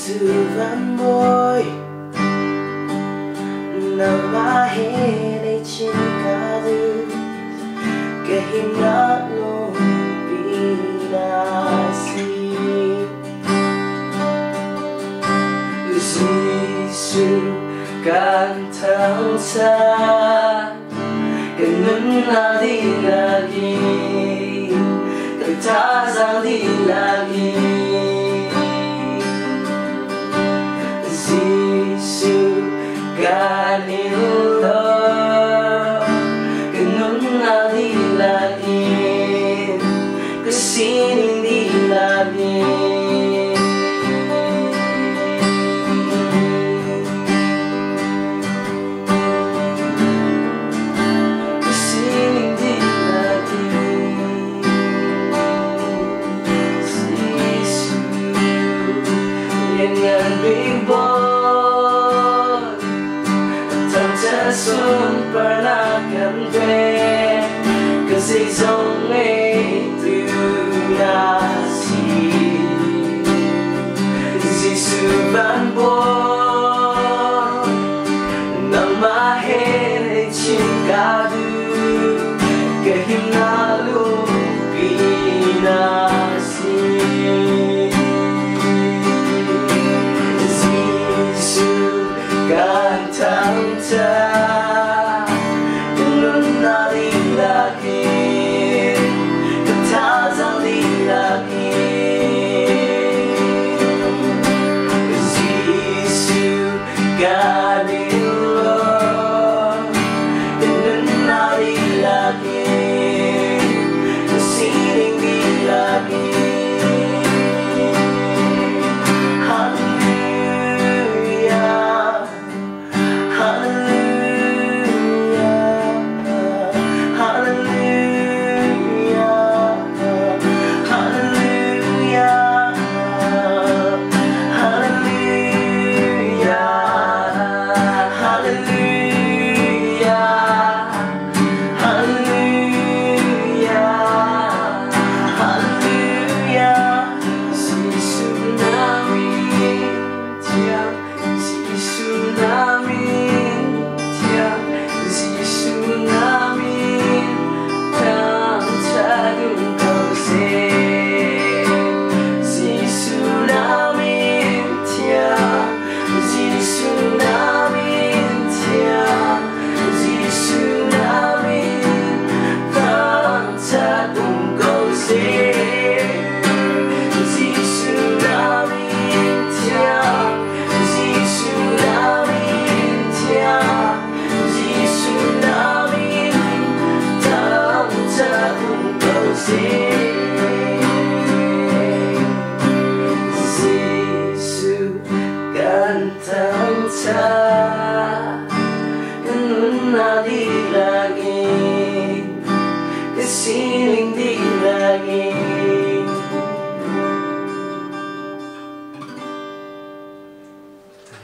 Jesuh van bawi, nangmah he lei chin ka duh, ka himnak lungpi na si. Jesuh kan thangṭhat, kan nunnak dihlak in, kan thazaang dihlak in. Jesuh kan in lawm, kan nunnak dihlak in, ka sining dihlak in. Ka sining dihlak in. Jesuh, lianngan bik Bawi, thangṭhat sunparnak kan pek, ka zeizong ngeitu na si. Jesuh van Bawi.